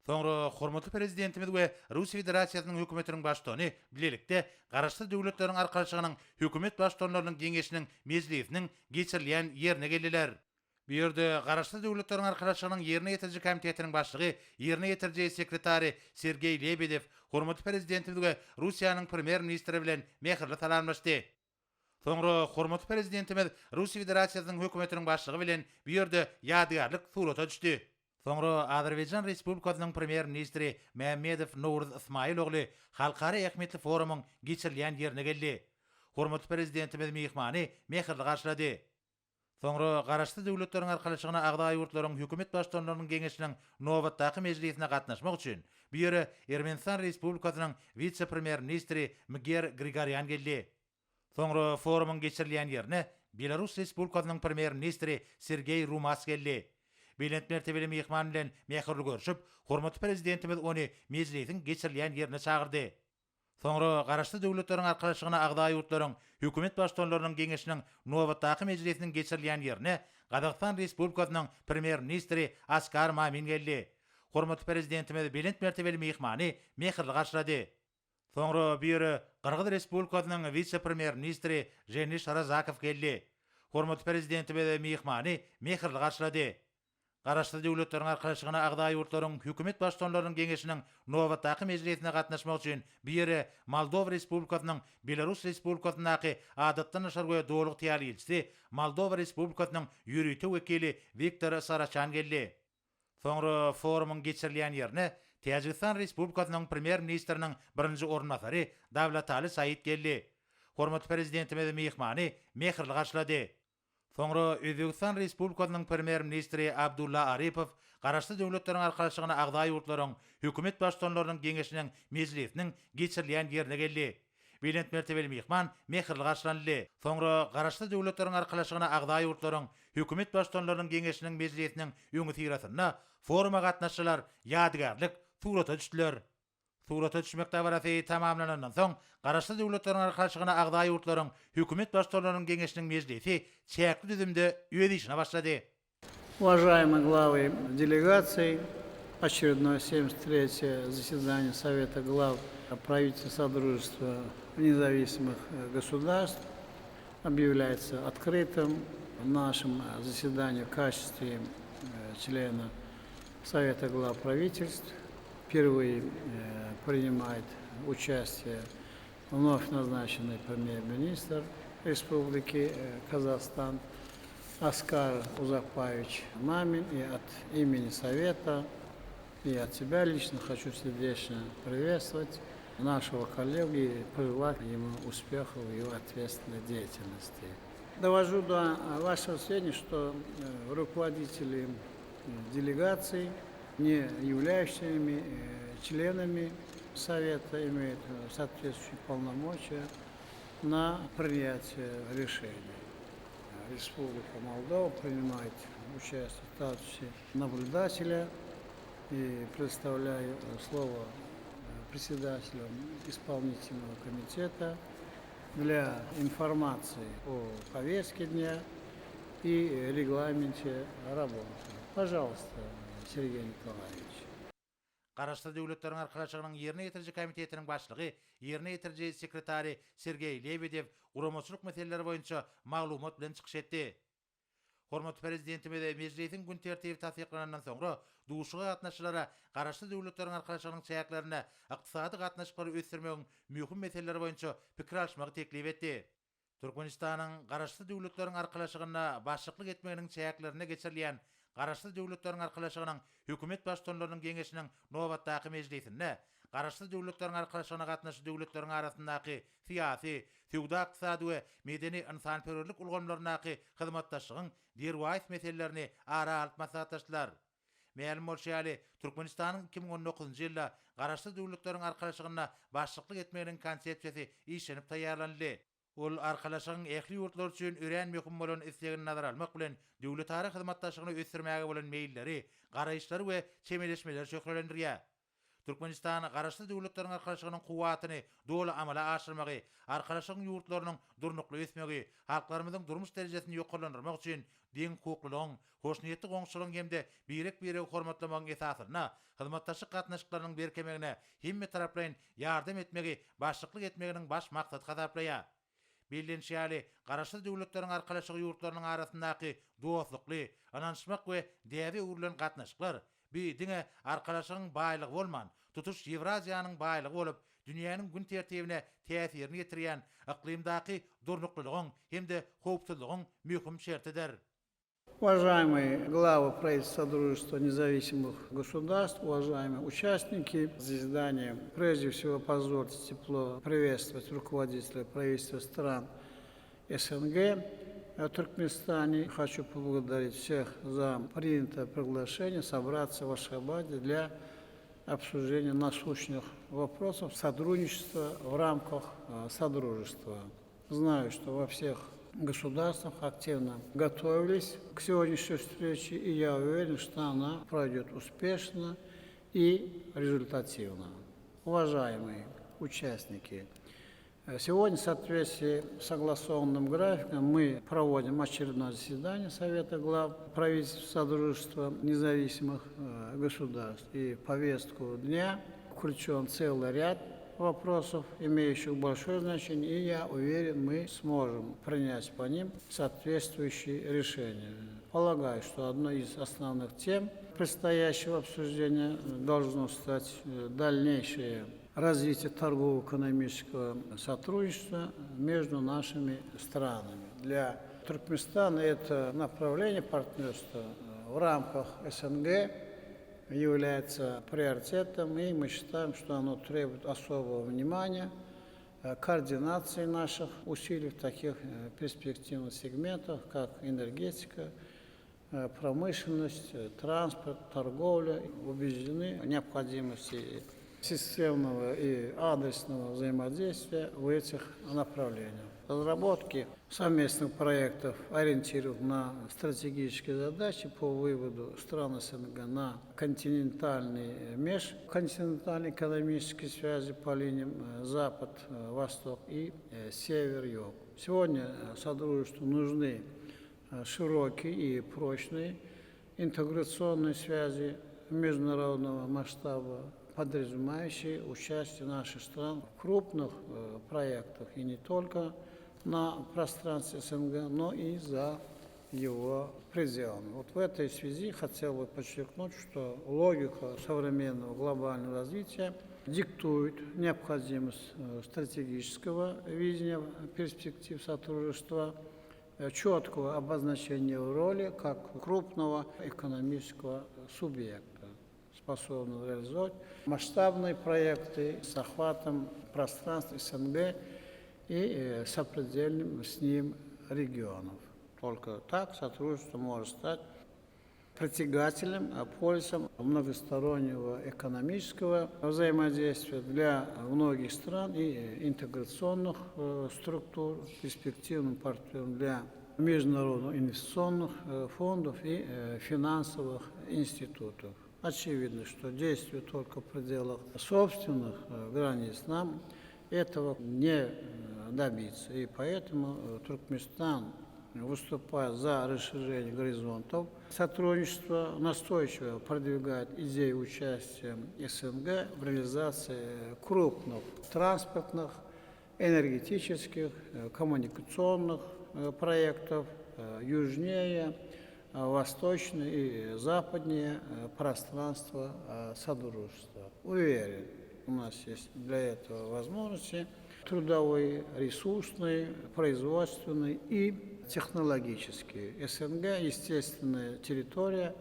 Soňra hormatly Prezidentimiz we Russiýa Federasiýasynyň Hökümetiniň Baştutany bilelikde Garaşsyz Döwletleriň Arkalaşygynyň Hökümet Baştutanlarynyň Geňeşiniň mejlisiniň geçirilýän ýerine geldiler. Bu ýerde Garaşsyz Döwletleriň Arkalaşygynyň Ýerine ýetiriji komitetiniň başlygy, ýerine ýetiriji sekretary Sergeý Lebedew hormatly Prezidentimiz we Russiýanyň Premýer-ministri bilen mähirli salamlaşdy. Soňra hormatly Prezidentimiz Russiýa Federasiýasynyň Hökümetiniň başlygy bilen bu ýerde ýadygärlik surata düşdi. Soňra Azerbaýjan Respublikasynyň Premýer-ministri Mämmedow Nowruz Ysmaýyl ogly halkara ähmiýetli forumyň geçirilýän ýerine geldi. Hormatly Prezidentimiz myhmany mähirli garşylady. Soňra Garaşsyz Döwletleriň Arkalaşygyna agza ýurtlaryň Hökümet Baştutanlarynyň Geňeşiniň nobatdaky mejlisine gatnaşmak üçin bu ýere Ermenistan Respublikasynyň wise-premýer-ministri Mger Grigorýan geldi. Soňra forumyň geçirilýän ýerine Belarus Respublikasynyň Premýer-ministri Sergeý Rumas geldi. Belent mertebeli myhman bilen mähirli görşüp, hormatly Prezidentimiz ony mejlisiň geçirilýän ýerine çagyrdy. Soňra Garaşsyz Döwletleriň Arkalaşygyna agza ýurtlaryň Hökümet Baştutanlarynyň Geňeşiniň nobatdaky mejlisiniň geçirilýän ýerine Gazagystan Respublikasynyň Premýer-ministri Askar Mamin geldi. Hormatly Prezidentimiz belent mertebeli myhmany mähirli garşylady. Soňra bu ýere Gyrgyz Respublikasynyň wise-premýer-ministri Ženiş Razakow geldi. Hormatly Prezidentimiz myhmany mähirli garşylady. Garaşsyz Döwletleriň Arkalaşygyna agza ýurtlaryň Hökümet Baştutanlarynyň Geňeşiniň nobatdaky mejlisine gatnaşmak üçin bu ýere Moldowa Respublikasynyň Belarus Respublikasyndaky Adatdan daşary we Doly ygtyýarly ilçisi, Moldowa Respublikasynyň ýörite wekili Wiktor Soroçan geldi. Soňra forumyň geçirilýän ýerine Täjigistan Respublikasynyň Premýer-ministriniň birinji orunbasary Dawlatali Said geldi. Hormatly Prezidentimiz myhmany mähirli garşylady. Soňra Özbegistan Respublikasynyň Premýer-ministri Abdulla Aripow Garaşsyz Döwletleriň Arkalaşygyna agza ýurtlaryň Hökümet Baştutanlarynyň Geňeşiniň mejlisiniň geçirilýän ýerine geldi. Belent mertebeli myhman mähirli garşylanyldy. Soňra Garaşsyz Döwletleriň Arkalaşygyna agza ýurtlaryň Hökümet Baştutanlarynyň Geňeşiniň mejlisiniň öňüsyrasynda foruma gatnaşyjylar ýadygärlik surata düşdüler. Surata düşmek dabarasy tamamlanandan soň, Garaşsyz Döwletleriň Arkalaşygyna agza ýurtlaryň Hökümet Baştutanlarynyň Geňeşiniň mejlisi çäkli düzümde öz işine başlady. Уважаемые главы делегаций, очередное 73-е заседание Совета глав правительств Содружества независимых государств объявляется открытым. В нашем заседании в качестве члена Совета глав правительств впервые принимает участие вновь назначенный премьер-министр Республики Казахстан Аскар Узакбаевич Мамин. И от имени Совета, и от себя лично хочу сердечно приветствовать нашего коллегу и пожелать ему успехов в его ответственной деятельности. Довожу до вашего сведения, что руководители делегаций, не являющимися членами Совета, имеют соответствующие полномочия на принятие решений. Республика Молдова принимает участие в статусе наблюдателя и предоставляю слово председателю исполнительного комитета для информации о повестке дня и регламенте работы. Пожалуйста, Сергей Николаевич. Garaşsyz Döwletleriň Arkalaşygynyň Ýerine ýetiriji komitetiniň başlygy, ýerine ýetiriji sekretary Sergeý Lebedew guramaçylyk meseleleri boýunça maglumat bilen çykyş etdi. Hormatly Prezidentimiz mejlisiň gün tertibi tassyklanandan soňra, duşuşyga gatnaşyjylara Garaşsyz Döwletleriň Arkalaşygynyň çäklerinde ykdysady gatnaşyklary ösdürmegiň möhüm meseleleri boýunça pikir alyşmagy teklip etdi. Türkmenistanyň Garaşsyz Döwletleriň Arkalaşygynda başlyklyk etmeginiň çäklerinde geçirilýän Garaşsyz Döwletleriň Arkalaşygynyň Hökümet Baştutanlarynyň Geňeşiniň nobatdaky mejlisinde Garaşsyz Döwletleriň Arkalaşygyna gatnaşyjy döwletleriň arasyndaky syýasy, söwda-ykdysady we medeni-ynsanperwerlik ulgamlaryndaky hyzmatdaşlygyň derwaýys meselelerini ara alyp maslahatlaşdylar. Mälim bolşy ýaly, Türkmenistanyň 2019-njy ýylda Garaşsyz Döwletleriň Arkalaşygynda başlyklyk etmeginiň Konsepsiýasy işlenip taýýarlanyldy. Ol Arkalaşygyň ähli ýurtlary üçin örän möhüm bolan islegini nazara almak bilen, döwletara hyzmatdaşlygyny ösdürmäge bolan meýilleri, garaýyşlary we çemeleşmeleri şöhlelendirýär. Türkmenistan Garaşsyz Döwletleriň Arkalaşygynyň kuwwatyny doly amala aşyrmagy, Arkalaşygyň ýurtlarynyň durnukly ösmegi, halklarymyzyň durmuş derejesini ýokarlandyrmak üçin. deňhukuklylygyň, hoşniýetli goňşuçylygyň hem-de birek-biregi hormatlamagyň esasynda hyzmatdaşlyk gatnaşyklarynyň berkemegine hemmetaraplaýyn ýardam etmegi başlyklyk etmeginiň baş maksady hasaplaýar. Bellenişi ýaly, Garaşsyz Döwletleriň Arkalaşygy ýurtlarynyň arasyndaky dostlukly, ynanyşmak we däbe öwrülen gatnaşyklar, bu diňe Arkalaşygyň baýlygy bolman, tutuş Ýewraziýanyň baýlygy bolup, dünýäniň gün tertibine täsirini ýetirýän yklymdaky durnuklylygyň hem-de howpsuzlygyň möhüm şertidir. Уважаемые главы правительств Содружества независимых государств, уважаемые участники заседания, прежде всего позвольте тепло приветствовать руководителя правительства стран СНГ в Туркменистане. Хочу поблагодарить всех за принятое приглашение собраться в Ашхабаде для обсуждения насущных вопросов сотрудничества в рамках Содружества. Знаю, что во всех государствах активно готовились к сегодняшней встрече, и я уверен, что она пройдет успешно и результативно. Уважаемые участники, сегодня в соответствии с согласованным графиком мы проводим очередное заседание Совета глав правительств Содружества независимых государств. И в повестку дня включен целый ряд вопросов, имеющих большое значение, и я уверен, мы сможем принять по ним соответствующие решения. Полагаю, что одной из основных тем предстоящего обсуждения должно стать дальнейшее развитие торгово-экономического сотрудничества между нашими странами. Для Туркменистана это направление партнерства в рамках СНГ является приоритетом, и мы считаем, что оно требует особого внимания, координации наших усилий в таких перспективных сегментах, как энергетика, промышленность, транспорт, торговля. Убеждены в необходимости системного и адресного взаимодействия в этих направлениях. Разработки совместных проектов ориентированы на стратегические задачи по выводу стран СНГ на континентальные, межконтинентальные экономические связи по линиям Запад-Восток и Север-Юг. Сегодня Содружеству нужны широкие и прочные интеграционные связи международного масштаба, подразумевающие участие наших стран в крупных проектах и не только на пространстве СНГ, но и за его пределами. Вот в этой связи хотел бы подчеркнуть, что логика современного глобального развития диктует необходимость стратегического видения перспектив сотрудничества, четкого обозначения роли как крупного экономического субъекта, способного реализовать масштабные проекты с охватом пространств СНГ и сопредельным с ним регионов. Только так сотрудничество может стать притягательным полюсом многостороннего экономического взаимодействия для многих стран и интеграционных структур, перспективным партнером для международных инвестиционных фондов и финансовых институтов. Очевидно, что действуя только в пределах собственных границ, нам этого не добиться. И поэтому Туркменистан, выступая за расширение горизонтов сотрудничества, настойчиво продвигает идею участия СНГ в реализации крупных транспортных, энергетических, коммуникационных проектов южнее, восточнее и западнее пространства Содружества. Уверен, у нас есть для этого возможности трудовые, ресурсные, производственные и технологические. СНГ – естественная территория,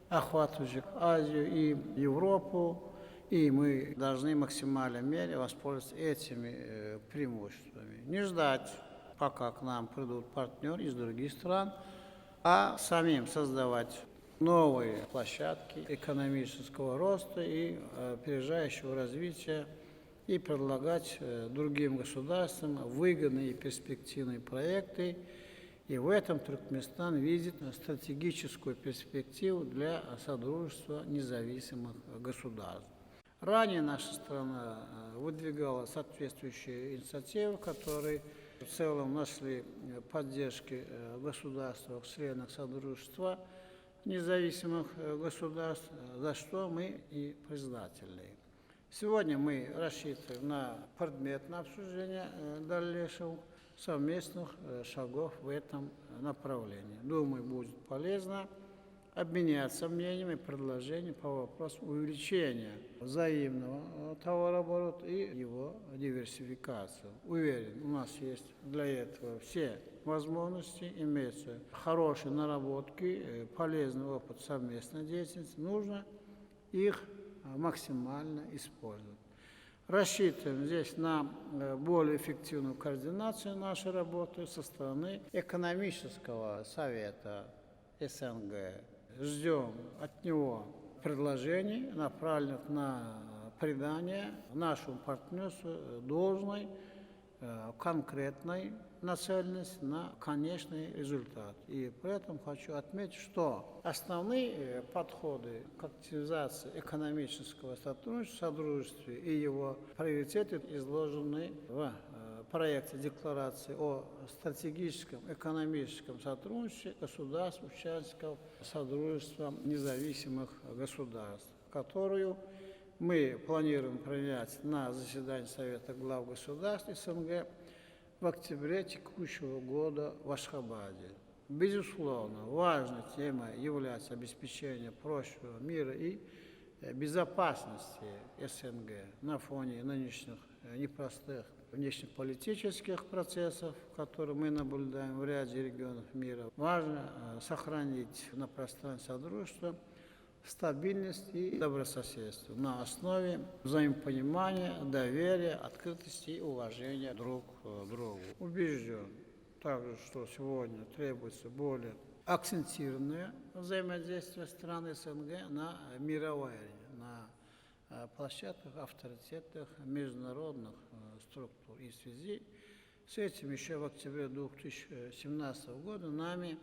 охватывающая Азию и Европу, и мы должны в максимальной мере воспользоваться этими преимуществами. Не ждать, пока к нам придут партнеры из других стран, а самим создавать новые площадки экономического роста и опережающего развития и предлагать другим государствам выгодные и перспективные проекты. И в этом Туркменистан видит стратегическую перспективу для Содружества независимых государств. Ранее наша страна выдвигала соответствующие инициативы, которые В целом нашли поддержки государства, членов Содружества независимых государств, за что мы и признательны. Сегодня мы рассчитываем на предметное обсуждение дальнейших совместных шагов в этом направлении. Думаю, будет полезно обменяться мнениями и предложениями по вопросу увеличения взаимного товарооборота и его диверсификацию. Уверен, у нас есть для этого все возможности, имеются хорошие наработки, полезный опыт совместной деятельности. Нужно их максимально использовать. Рассчитываем здесь на более эффективную координацию нашей работы со стороны Экономического совета СНГ. Ждем от него предложений, направленных на придание нашему партнерству должной, конкретной нацеленности на конечный результат. И при этом хочу отметить, что основные подходы к активизации экономического сотрудничества в Содружестве и его приоритеты изложены в проекте декларации о стратегическом экономическом сотрудничестве государств, участников Содружества независимых государств, которую мы планируем принять на заседании Совета глав государств СНГ в октябре текущего года в Ашхабаде. Безусловно, важной темой является обеспечение прочного мира и безопасности СНГ на фоне нынешних непростых внешнеполитических процессов, которые мы наблюдаем в ряде регионов мира. Важно сохранить на пространстве Содружества стабильность и добрососедство на основе взаимопонимания, доверия, открытости и уважения друг к другу. Убежден также, что сегодня требуется более акцентированное взаимодействие стран СНГ на мировой арене, на площадках авторитетных международных структур. И в связи с этим еще в октябре 2017 года нами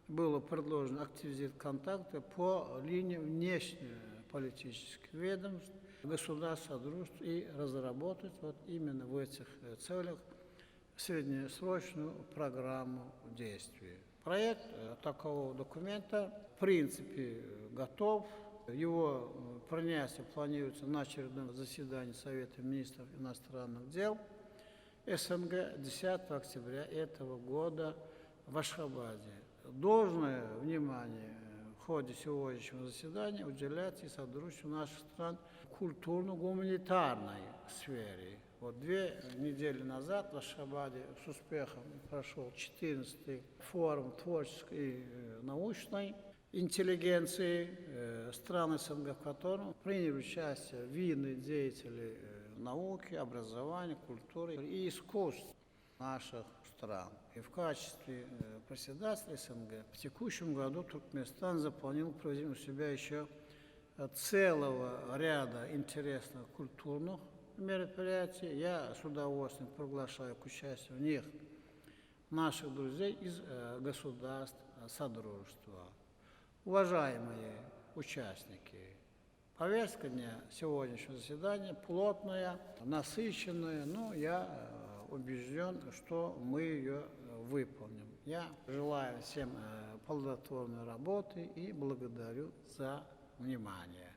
было предложено активизировать контакты по линии внешнеполитических ведомств, государств, содружеств и разработать вот именно в этих целях среднесрочную программу действий. Проект такого документа в принципе готов. Его принятие планируется на очередном заседании Совета министров иностранных дел СНГ 10 октября этого года в Ашхабаде. Должное внимание в ходе сегодняшнего заседания уделять и сотрудничеству наших стран в культурно-гуманитарной сфере. Вот 2 недели назад в Ашхабаде с успехом прошел 14-й форум творческой и научной интеллигенции стран СНГ, в котором приняли участие видные деятели науки, образования, культуры и искусств наших стран. И в качестве председателя СНГ в текущем году Туркменистан запланировал проведение у себя еще целого ряда интересных культурных мероприятий. Я с удовольствием приглашаю к участию в них наших друзей из государств Содружества. Уважаемые участники, повестка дня сегодняшнего заседания плотная, насыщенная, но я убежден, что мы ее выполним. Я желаю всем плодотворной работы и благодарю за внимание.